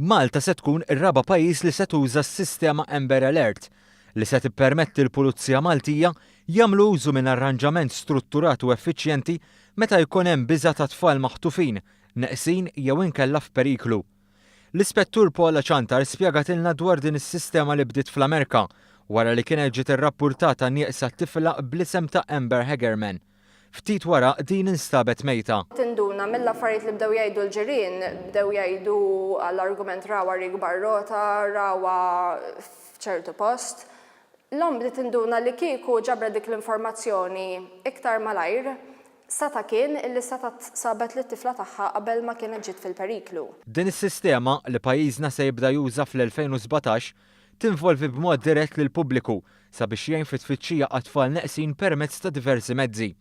Malta se tkun ir-raba' pajjiż li se tuża s-sistema Amber Alert, li se tippermetti l-Pulizija Maltija jagħmlu użu minn arranġament strutturat u effiċjenti meta jkun hemm biża' ta' tfal maħtufin, neqsin jew inkella f'periklu. L-Ispettur Paula Ciantar spjegatilna dwar din is-sistema li bdiet fl-Amerka wara li kienet ġiet irrappurtata nieqsa tifla bl-isem ta' Amber Hagerman. Ftit wara din instabet mejta. Tinduna mill-affarijiet li bdew jgħidu l-ġirien, bdew jgħidu għall-argument rawha riekba r-rota, rawha f'ċertu post. L-omm bdiet tinduna li kieku ġabret dik l-informazzjoni iktar malajr, seta' kien illi setgħet sabet lit-tifla tagħha qabel ma kienet ġiet fil-periklu. Din is-sistema, li pajjiżna se jibda juża fl-2017, tinvolvi b'mod dirett lill-pubbliku sabiex jgħin fit-tfittxija għat-tfal neqsin permezz ta' diversi mezzi.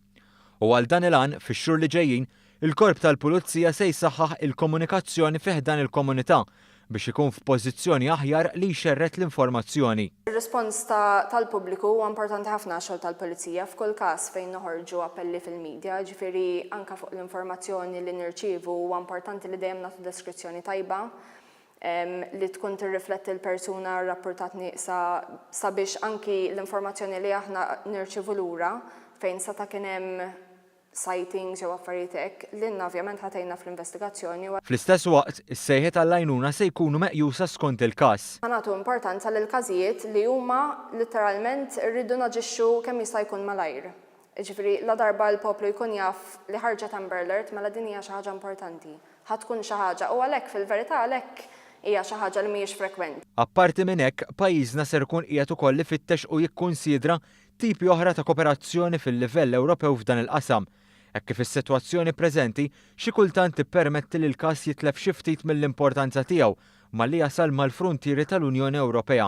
U għal dan il-għan, fix-xhur li ġejjin, il-Korp tal-Pulizija se jsaħħaħ il-komunikazzjoni fi ħdan il-komunità biex ikun f'pożizzjoni aħjar li jxerred l-informazzjoni. Ir-rispons tal-pubbliku huwa importanti ħafna għax-xogħol tal-Pulizija f'kull każ fejn noħorġu appelli fil-media, jiġifieri anke fuq l-informazzjoni li nirċievu huwa importanti li dejjem nagħtu deskrizzjoni tajba li tkun tirrifletti l-persuna rrappurtat nieqsa sabiex anki l-informazzjoni li aħna nirċievu lura fejn seta' kien hemm sightings jew affarijiet hekk, lilna ovvjament ħa tgħinna fl-investigazzjoni u. Fl-istess waqt, is-sejħiet għall-għajnuna se jkunu meqjusa skont il-każ. Ħa nagħtu importanza lill-każijiet li huma litteralment irridu naġixxu kemm jista' jkun malajr. Jiġifieri ladarba l-poplu jkun jaf li ħarġet Amber Alert mela din hija xi ħaġa importanti. Ħa tkun xi ħaġa u għalhekk fil-verità għalhekk hija xi ħaġa li mhijiex frekwenti. Apparti minn hekk, pajjiżna ser ikun qiegħed ukoll ifittex u jikkunsidra tipi oħra ta' koperazzjoni fil-livell Ewropew f'dan il-qasam, hekk kif is-sitwazzjoni preżenti xi kultant tippermetti li l-każ jitlef xi ftit mill-importanza tiegħu malli jasal mal-fruntieri tal-Unjoni Ewropea.